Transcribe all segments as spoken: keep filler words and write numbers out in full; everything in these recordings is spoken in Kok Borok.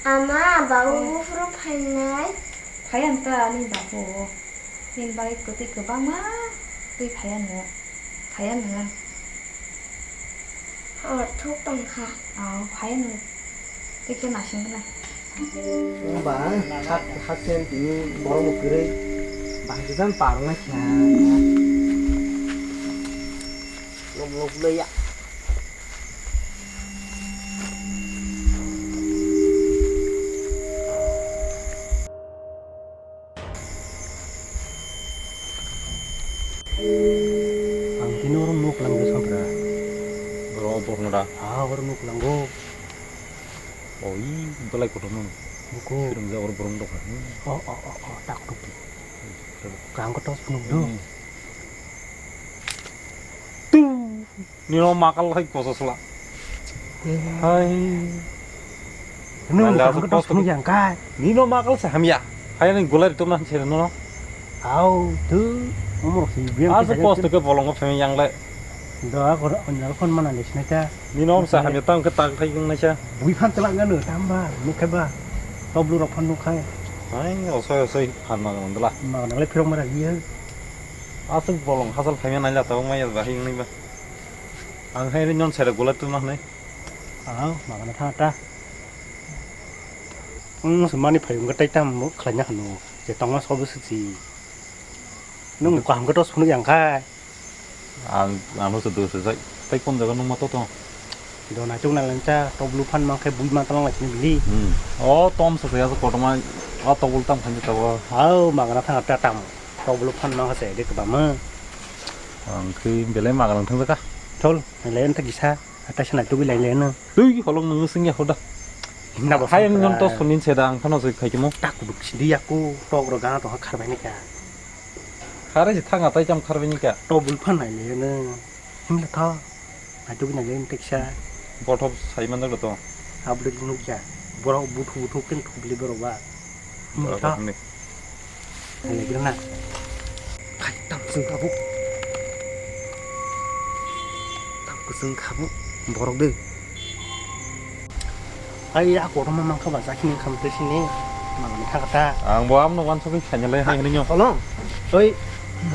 Ama, babu buphuru phainai. Phaiyan ta ani babu. Nini bagwi kwtwi kwbangma twi phaiya nw. Phaiya nw. Hor thuk tongkha. Aw, phaiya nw. Tei khe naising gwnang. Wngba hak, hakhe tini borok bo kwrwi bahai kwcham parwng lai kha. Nok, nok lei ya. Ang tini oro nok langwi sampra. Oro borok no da? Ah, oro nok lango. Oh, i belai kotor no. Buko. Sirung ja oro borok dok. O, o, o, o, tak tok. Kang ko tos phunuk do. Hmm. Tu. Nino makal hai kosa sala. Eh. Hai. Nung Nanda bukan asal kau kos phunuk yang kai. Nino makal se hamya. Hai ni gulai tu nan se no. Au tu. Umur si biang. Asal kos tu ke bolong ko pheng yang le. Do ako onyal kon mana le sini ta. Nino sa hamya tang ke tang thai yung na cha. Bui phan tela ngano tamba nukai ba. Toblu rok phan nukai. Hai osoi osoi phan ma ngandla. Ma nang le phirok mara iya. Aswk bolong hachal phaima naila tabuk maya ba hiyung naiba. Ang hai ri non sere gula tuma hnai. Ang magana tha ta. Ang se mani phai wngkha tai tam khlaina hanu. Je tongma sobo se si. Nung kaham khe tos phunuk yang khai. Ang ano se dos sai. Tai kon jaga nung ma to to. Do na chung na lencha toblu phan mang khai bui ma talang lai sini bili. Hmm. O tom sa ya kotorma. O tobul tam khan ta o. Hau magana tha ta tam. Toblo phan ma se de kebama. Ang khe belai maga nang thang ka. Thol, le enta kisa, ata sana tubi lai le na. Tui holong nang sing ya hoda. Himna bo hai ngon to sonin se da ang khano se khai kimo. Tak duk sidi aku tok ro gana to khar bai ni ka. Khare je thang atai cham khar bai ni ka. Tobul phan lai le na. Himla tha. Naituk nai le teksa. Bothop sai manjak to. Abdul nukya. Borok buthu buthu ken thubli borok ba. Borok Mutha. Ni. Nai le na. Khai tam sung kabu. Tam kusung kabu. Borok de. Ai ya kotorma mangkha ba jakini kham te sini. Mangni kha kata. Ang bo amno wan sugui khanya le hai hini nyo. Olong. Oi.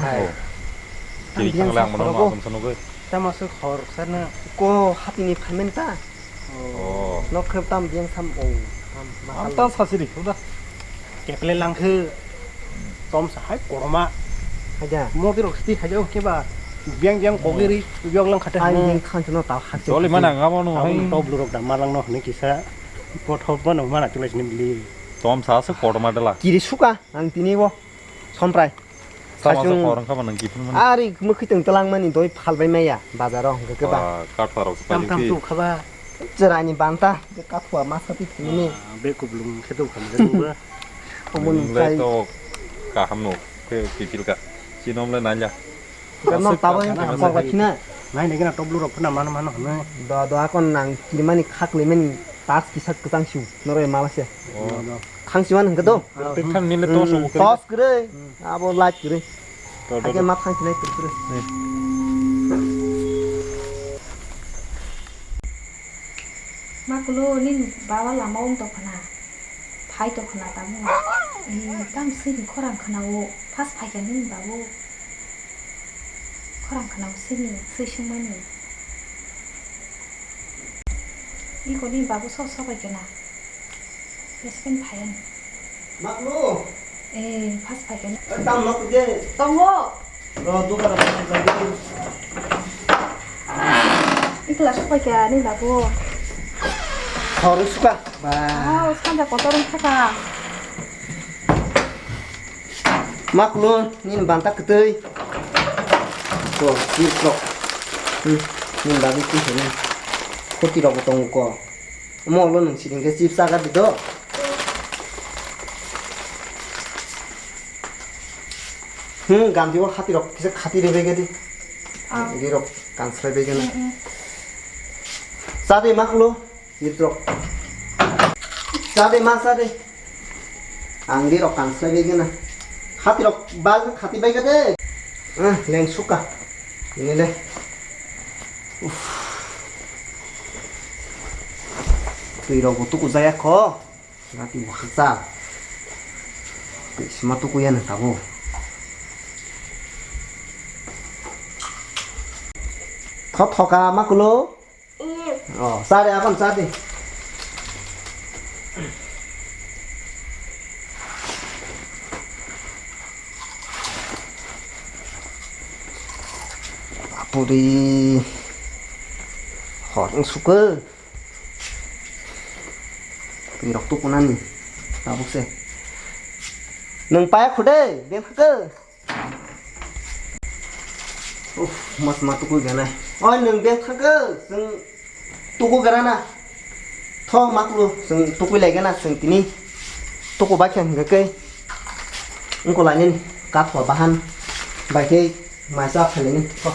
Hai. Oh. Kiri Ang thang le ang biang mano sa ma khorogo. Bum sanu goi. Tamo se khor sana. Ko hapini phaimenta. Oh. Nok khe tam biang sam o. Tam Am masal. Ta sasiri khuda. Keple langkhe. Tom sa hai koroma. Haja. Modi rok sti haja ke ba. Biang biang kogiri biang lang khate. Ai biang khan chano ta hak. Joli mana ngamo no hai. Abang top lurok da malang no hne kisa. Pot hop no mana tulai sini bili. Tom sa se koroma dela. Kiri suka ang tini bo. Somprai. Tamo Sachung. Sa korang kha ba nang kiphun mani. Ari mukhi tong telang mani doi phal bai maya bazar o hwnkhe khe ba. Ah, kathar rok Tam tam pajik tu khaba. Jerani banta, je kathua masa ti thini. Ah, be kublung khe tu kham je ba. Omo nung Nung lai chai. To kaham no khe kipil ka. Chinom le nanya. Kano Aswk tabo ka yang khana khor ba sai. Thina. Nai nai gana toblu rok phana mano mano hwnwi. Do do akon nang kirmani khakli mani tas kisa kwchang siu. Noroi mala se. Oh. Do do. Khang siman hwnkhe do. Twi khan nile tos Hmm, tongo. Tos kwrwi. Hmm. Abo light kwrwi. To, to, Hakhe to. Ma khang sinai kwrwi kwrwi. Hmm. Ma kulo nini baba lama wng tongkhana. Phai tongkhana tamo. Eh, tam sini khorang khana o. Pas phaikha nini babu. Khorang khana o sini, swi sungmani. Iko ni babu so so bai kena. Besi kan phayan. Maklu. Eh, pas phayan. Eh, tam nok je. Tongo. Ro duka ro. Ikla so bai kya ni babu. Khor suka. Ba. Ah, uskanda kotor thaka. Maklu, nini banta kwtwi. To, chips rok. Hmm, nini bagwi twi hwnwi. Khoti rok bo tongo ko. Omo ulo nwng siding khe chips chaga di do. Hmm, gamti o khati rok kisa khati rebege di. Ah. Ri rok kanslai bege na. Hmm, hmm. Chadi Maklu. Chips rok. Chade ma chade. Ang di rok kanslai bai gana. Khati rok bal khati bai gade. Ah, leng suka. Ini le. Uff. Twi rok bo tuku jaya kho. Nati bo hakcha. Twi sima tukuya nang tabuk. Tho thoka makulo. Oh, sari akon sari. Bapuri. Hor wng suka. Twi rok tukunani. Tabuk se. Nung paya khude, ben hake. Uff, mas ma tukui ganai. Oi, nwng beng thangkhe, chwng tuku gana na. Tho, maklu, chwng tukui lai gana, chwng tini tuku bai khe hwnkhe khe. Wngkha lainani, kathwa bahan bai khe maisa phailaini. Tho.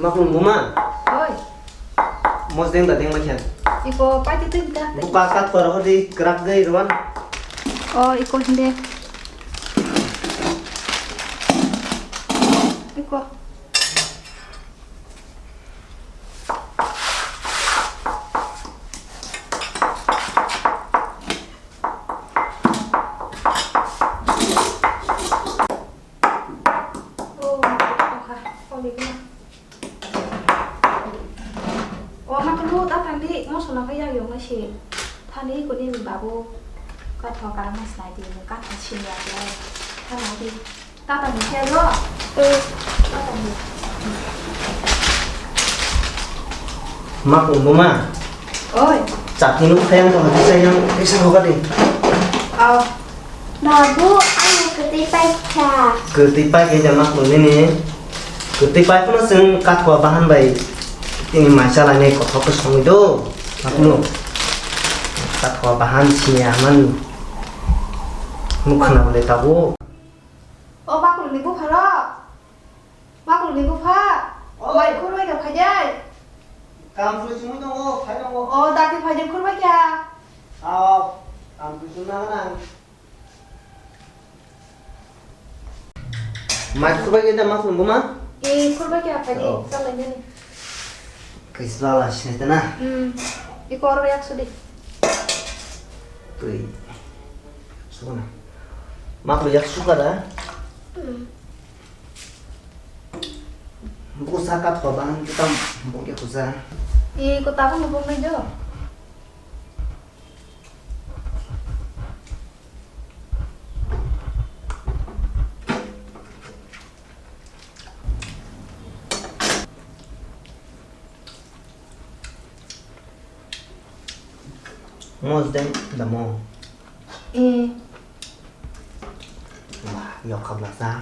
Makhlung buma? Oi. Mos deng da deng ma khe? Iko paiti twi da. Buka kat kor hodi krak dei rwan. Oh, iko hinde. Iko. O, ma kulu ta tangdi, moso no khe yak yong nai se. Thani kuni ni babu, ka tho ka mo snai di, ka tho sini ya. Thani di. Tata ni khe ro. Mm. Tata ni. Ma kung buma. Oi. Chakni nuk thayang to hati sayang, bisa hoga de. Aw. Babu, ang kwtwi paikha. Kwtwi paikha de ma kung nini. Kwtwi paikha no chwng kathwa bahan bai. Tini maisa lainai kothok khe songwi do. Ma kung. Kathwa bahan siya man. Nuk khana bole tabo. O makuluni bupharok, makuluni bupha, oi. Bai khurbai kha phaidai. Kam sui sumui tongo, phai tongo. O dati phaidai khurbai kha. Aw, kam sui sumna gana. Mai khurbai kha da makuluni buma? E khurbai kha phaidai, oh. Chalainani. Kaisa la sinai tana? Hmm. Iko oro yak sudi. Tui. Sukuna. Maklo yak suka da? Hmm. Buku saka thoba kita buku ya kusa. Iko tabung buku mejo. Mos deng damo. Eh. Wah, yok khabla sa.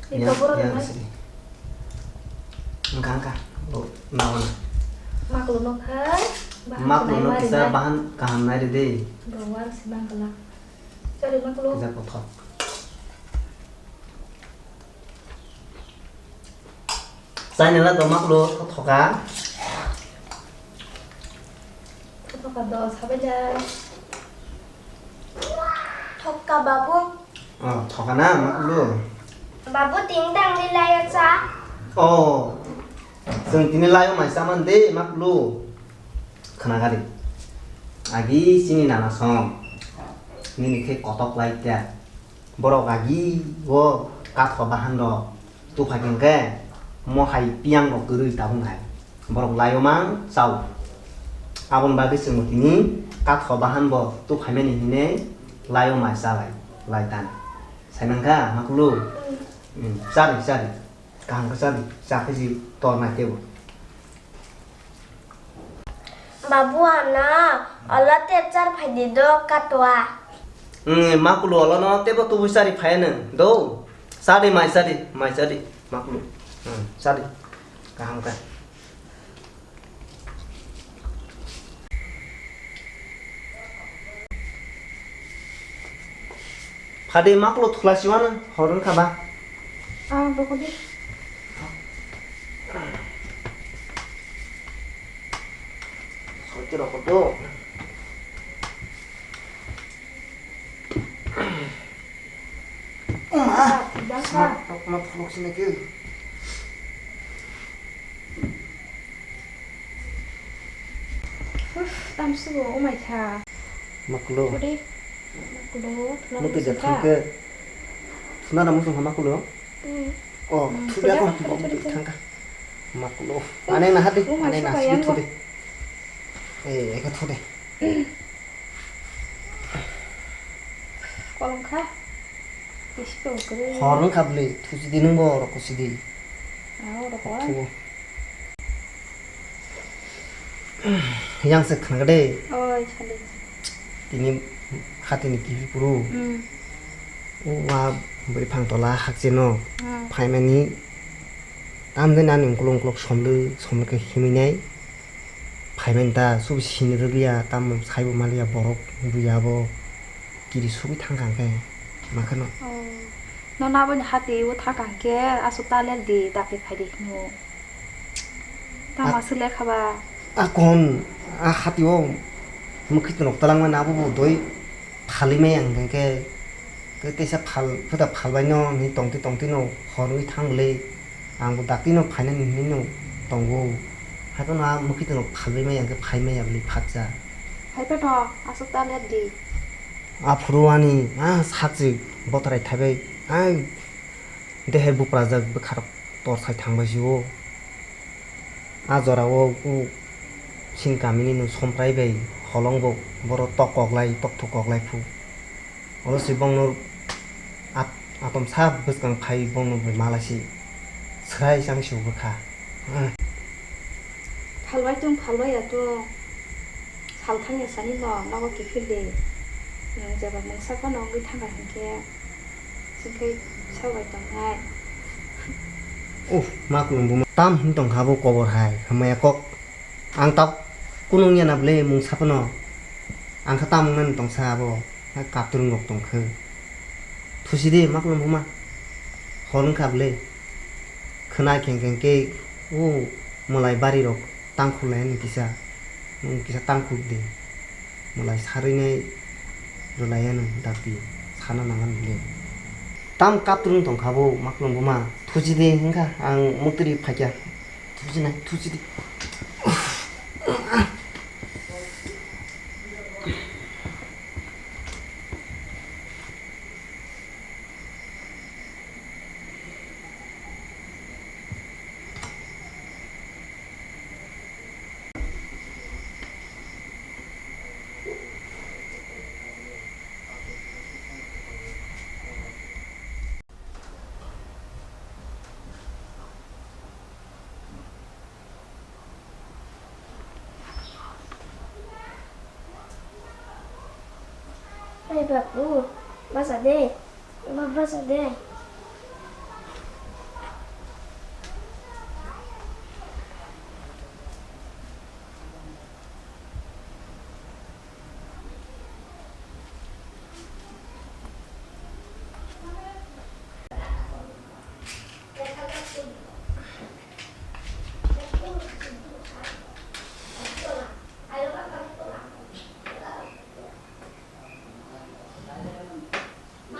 Ito borok yang nai. Engka, engka. Bo, naona. Maklo no khai, bahan. Maklo no kisa bahan kaham nai de. Bawar si bangkala. Chari maklo. Kisa kothok. Chai nela do maklo, thoka. Thoka do, sabai jai. Thoka babu. Oh, thoka na, maklo. Babu, ting tang ni layo cha. Oh, chwng tini layo mai cha man de, maklo. Khna gari. Agi chini nana song. Nini khe kotok lai kya. Borok agi o kathok bahan rok tuphai hwnkhe mo hai piyang rok kwrwi tabung hai. Borok laio mang chao. Aboni bagwi chwngbo tini kathok bahan bo tuphaimani hinwi laio mai chalai lai tan. Sai mankha makulu? Hmm, chari chari. Kaham khe chadi, chakhe si tornai tebo. Babu, ano ola tepchar phaidi do katwa. Hmm, makulu ola no tebo tubu chari phaya nang do. Chadi mai chadi, mai chadi, makulu. Hmm, chadi. Kaham khe. Phadi maklo thula siwana hor wngkha ba? Ah, doko di. Kira kodo. Uma, sima, ma pulok sini ke. Uf, tamsubo, umai kha. Makulo. Kudi? Makulo, mutu jat thangke. Sunara musu hama kulo. Hmm. Oh, hmm, thuda ko, thangka. Makulo. Ane na hati, ane na sidi thudi. Eh, eka thudi. Kolong kha. Bisi to kre. Hor wng kha bwle, thusi di nung bo rok kusi di. Ah, rok wa. Thugo. Yang se khna de. Oi, chali. Tini hati ni kibi puru. Hmm. O wa bwrwi phang tola hakche no. Hmm. Phaimani tam de nani ukulung ukulok somlu somlu ke himwi nai. Phaimani ta, subi sini rwgya, tamo saibo maliya borok buya bo kiri sugwi thangkha hwnkhe, makhano. Oh. Nono aboni hati o thangkha hwnkhe aswk ta ler di, dakti phai di hino. Tamo aswk lekha ba? A kon, a hati o mwkhwtwng rok twlangmani abo bo doi phalwi maya hwnkhe, tei teisa phal, phuta phalbai no hinwi tongtwi tongtwi no horwi thang bwlwi. Ang bo dakti no phainani hinwi no tongo. Haikhe no a mwkhwtwng no phalwi maya hwnkhe phai maya bwlwi phatsa. Hai phe no, aswk ta ler di. Aphuru ani, a sakchwk botarai thaibai, a deher buprajak bwkharok torsai thangbai si o. A jora o, o chini kamini no somprai bai holong bo, boro tok koklai, tok thuk koklai phu. Oro se bongno at-, atom sa bwskang phai bongno bai malai se swrai chang se bwkha. Phalbai tong, phalbai ya tong. Sal thang ya sani no, nogo kiphil de. Nwng jeba mungsa phano wngwi thangkha hinkhe, chwngkhe sabai tongnai. Uff, ma kulung buma. Tam hin tongkha bo kobor hai, hamya kok. Ang tab kunung ya na bwle mungsa phano. Ang kha tam wngnani tongsa abo. Hai kaptrung rok tongkhe. Thusi de, ma kulung buma. Hor wngkha bwle. Khwna kheng kheng khe, o mwlai bari rok tangkhul lai ani kisa. Nwng kisa tangkhul de. Mwlai sarwi nai rwlai ano dakti. Sana nang ani bwle. Tam kaptrung tongkha bo, ma kulung buma. Thusi de, wngkha ang muktwrwi phaikha. Thusi nai, thusi de. Ai babu, basa de, ba-, basa de.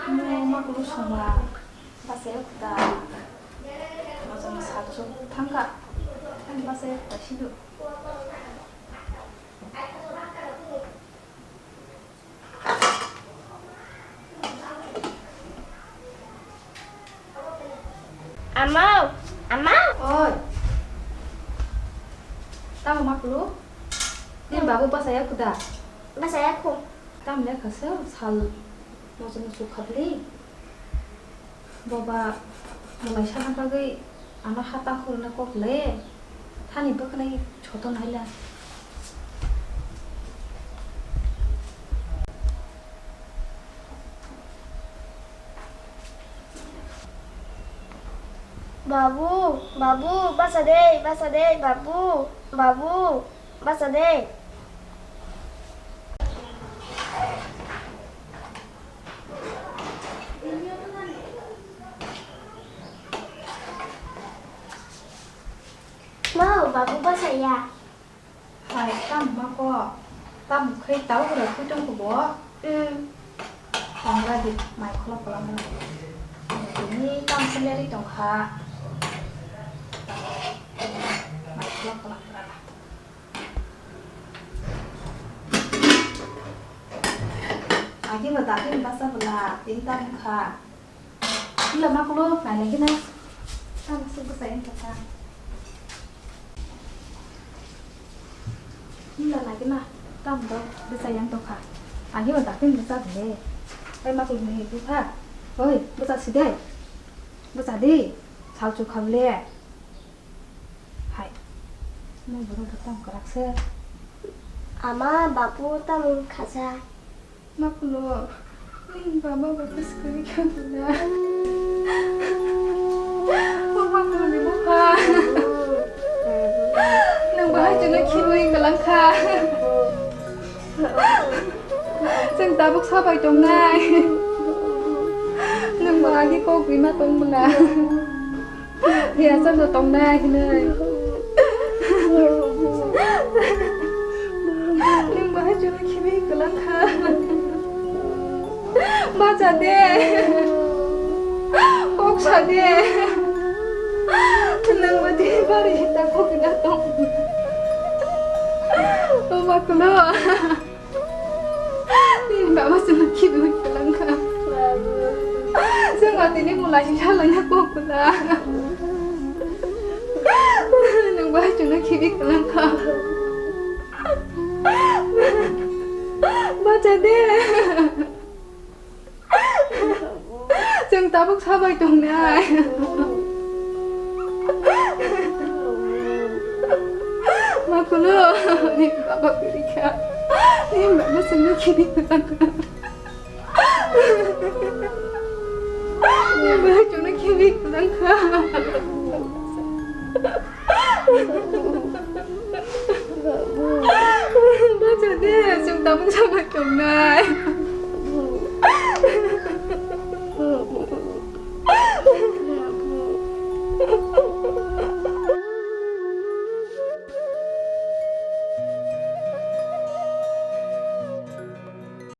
Mo makulu songla basa ya kuda. Mojang salso thangka. Ani basa ya kuda sidu. Amau, amau. Oi. Tamo makulu? Nini babu basa ya kuda? Basa ya khu. Tam le khasa sal mojono sukhabli. Boba, mwlai sana bagwi ano hata khurna kok le, thani bwkhanai choto naila. Babu, babu, basa de, basa de, babu, babu, basa de. Mau, babu basa ya? Ha, Ai, tamo ma ko? Tamo khe tabuk rwkhe tongkho bo? Hmm. Tongra di, mai khulok kwlangma. Tini tamo se lerwi tongkha. Mai khulok kwlangma. Agi bo dakhilni basa bwla, tini tamo kha. Himla ma kulo, nai lagi na. Tamo se bwsa yang tokha. Himla lagi na. Tamo do bwsa yang tokha. Agi bo dakhilni bwsa bwle. Oi ma kulo ni bupha. Oi, bwsa si de. Bwsa di. Salchu kha bwle. Hai. Mo borok bo tamo kwrak se. Ama, bapu tamo khaja. Ma kulo, nini baba bo bwswk kwrwi kha bwla. O ma kulo ni bupha. Nwng bahai chwngno khibiui kwlang kha. Chwng tabuk sabai tongnai. Nwng bo agi kok rwima tong bwla. Phiya chwngno tongnai hinwi. Nwng bahai chwngno khibiui kwlang kha. Bacha de. Kok sa de. Nwng bo de bari ta kok na tong. O ma kulo. Nini baba chwngno khibiui kwlang kha. Chwng o tini mulai hingkha laina kok kwla. Nwng bahai chwngno khibiui kwlang kha. Bacha de. Chwng tabuk sabai tongnai. Ma kulo, nini baba kwrwi kha. Nini baba chwngno khibiui kwlang kha. Nini baba chwngno khibiui kwlang kha. Bacha de, chwng tabuk sabai tongnai.